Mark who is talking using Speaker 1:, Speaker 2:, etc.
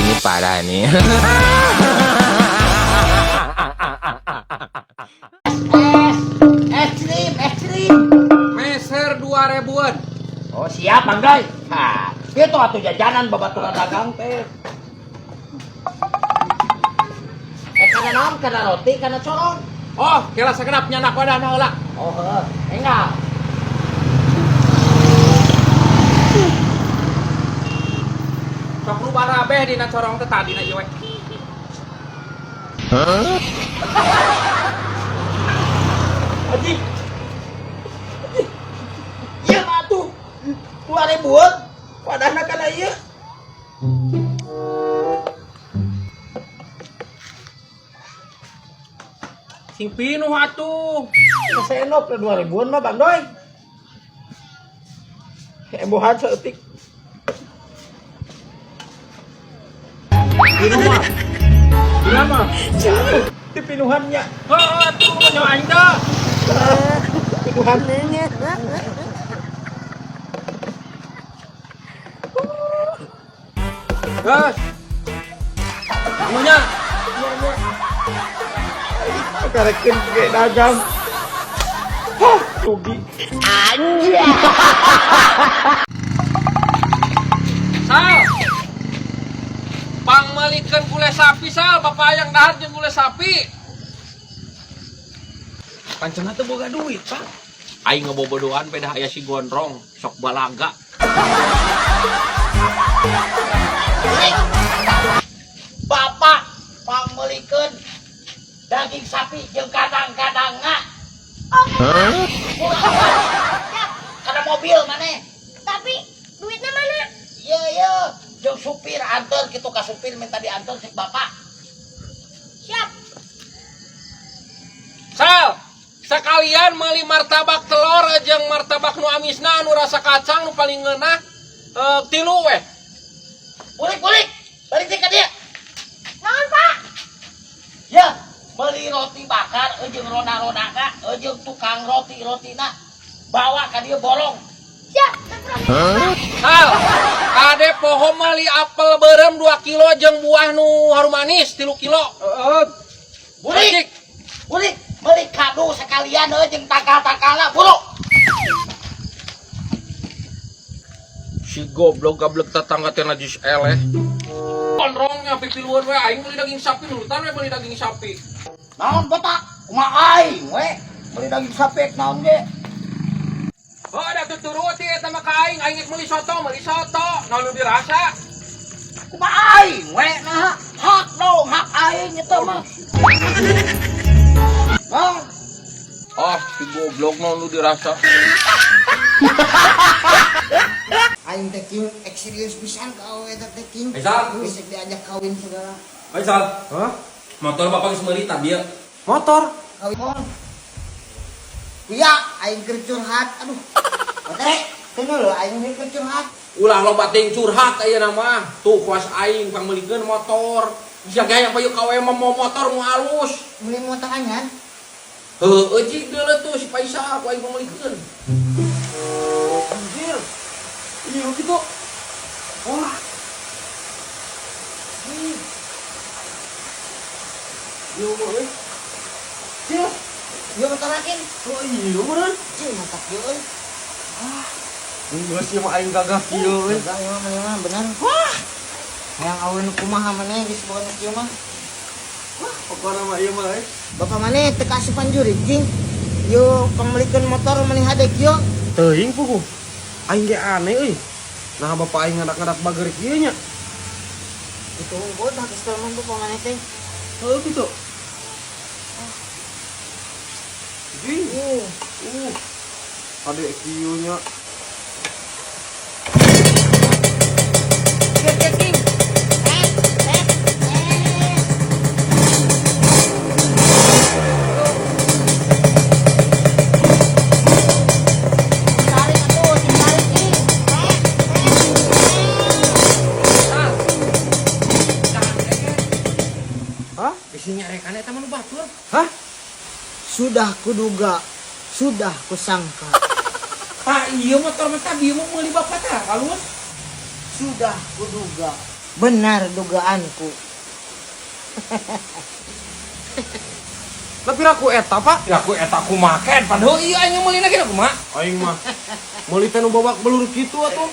Speaker 1: Ini parah nih.
Speaker 2: Ekstrim, ekstrim.
Speaker 3: Meser 2000-an.
Speaker 2: Oh siap, Bang Doy. Ha, itu atuh jajanan babaturan dagang teh. Eh, kana naon? Kana roti, kana corong.
Speaker 3: Oh, kela sakedap nyandak wadahna heula.
Speaker 2: Oh, heuh. Enggak.
Speaker 3: Sok rubah rabeh dina corong teh tadina ieu we.
Speaker 2: Aji. Ieu mah atuh 2000-an. Wadahna kana ieu.
Speaker 3: Sing pinuh atuh.
Speaker 2: Senok 2000-an mah Bang Doy. Hebohan saeutik.
Speaker 3: Pinuh mah. Pinuh mah.
Speaker 2: Dipinuhannya.
Speaker 3: Heuh atuh nyawa aing teh.
Speaker 2: Pinuhan.
Speaker 3: Gas. Anunya.
Speaker 2: Karekin ge dagang. Hah, rugi.
Speaker 3: Sal. Pangmeulikeun gule sapi Sal, bapak hayang dahar jeung gule sapi. Pancena teu boga duit, Pak. Aing ngebobodoan beda aya si Gondrong, sok balaga.
Speaker 2: Bapak pangmeulikeun daging sapi jeung kadang-kadangna.
Speaker 4: Oke, siap.
Speaker 2: Kana mobil maneh.
Speaker 4: Tapi duitnya mana?
Speaker 2: Iya, iya. Jeung supir anter kitu ka supir minta diantar cek bapak.
Speaker 4: Siap.
Speaker 3: Sal, sekalian meuli martabak telur jeung martabak nu amisna anu rasa kacang nu paling ngeunah tilu weh.
Speaker 2: Bulik, bulik. Balik deui ka dieu.
Speaker 4: Naon, Pak?
Speaker 2: Ya, beli roti bakar jeung ronda-rondana jeung tukang roti-rotina. Bawa ka dieu borong.
Speaker 4: Siap. Terus.
Speaker 3: Sal, kade poho meuli apel beureum 2 kilo jeung buah nu harum manis 3 kilo.
Speaker 5: Heeh.
Speaker 2: Bulik. Bulik, beli kado sekalian jeung tangkal-tangkalna, buru.
Speaker 3: Si goblok gablek tetangga teh najis eleh. Gondrongnya pipiluan we aing meuli daging sapi nurutan we meuli daging sapi.
Speaker 2: Naon bapak? Kumaha aing we? Beli daging sapi naon ge?
Speaker 3: Oh, ada tuturuti eta mah ka aing, aing rek meuli soto, naon nu dirasa?
Speaker 2: Kumaha aing we nah hak dong, hak aing eta mah. Bang,
Speaker 3: Ah, si goblok naon nu dirasa.
Speaker 6: Aing teh king ek serius pisan ka awewe eta teh king.
Speaker 3: Faisal.
Speaker 6: Geus diajak kawin segala.
Speaker 3: Faisal,
Speaker 5: Hah?
Speaker 3: motor bapak geus meuli tadi ya.
Speaker 5: Motor.
Speaker 6: Kawin. Iya, aing keur curhat. Aduh. Oke, teu lho aing keur curhat.
Speaker 3: Ulah loba teuing curhat ayeuna mah. Tuh kuas aing pangmeulikeun motor. Bisa gaya payu kawe mah mau motor nu halus.
Speaker 6: Meuli motor anyar.
Speaker 3: Heueuh cik deuleu tuh si Faisal ku aing pangmeulikeun.
Speaker 5: Anjir. Iya gitu. Wah. Ih. Iya mah euy. Cil.
Speaker 6: Ieu motor akin.
Speaker 5: Oh iya meureun.
Speaker 6: Cil mantap ieu euy.
Speaker 5: Geus ieu mah aing gagah kieu euy.
Speaker 6: Gagah ieu mah bener. Wah. Hayang awewe nu kumaha maneh geus boga nu kieu mah.
Speaker 5: Wah, pokona mah ieu mah euy.
Speaker 6: Bapak maneh teu kaasupan jurig jing. Yo pangmeulikeun motor meni hade kieu.
Speaker 5: Teuing puguh. Aing ge aneh euy. Nah bapak aing ngadak-ngadak bager kieu nya.
Speaker 6: Itu unggul dah geus mah bapak maneh teh.
Speaker 5: Heuh kitu. Jing. Hade kieu nya.
Speaker 6: Kieu kieu king. Eh, eh, eh. Tarik atuh, tarik king. Eh, eh, eh.
Speaker 5: Hah?
Speaker 3: Bisi nyarekan eta mah nu batur.
Speaker 5: Hah?
Speaker 6: Sudah kuduga, sudah kusangka.
Speaker 3: Pak, iya motor mah tadi mau meuli bapak teh halus.
Speaker 6: Sudah kuduga, Benar dugaanku.
Speaker 5: Tapi raku eta, Pak.
Speaker 3: Ya aku eta kumaha ken, padahal ieu aing meulina ge kumaha.
Speaker 5: Aing mah meuli teh nu babak belur kitu atuh.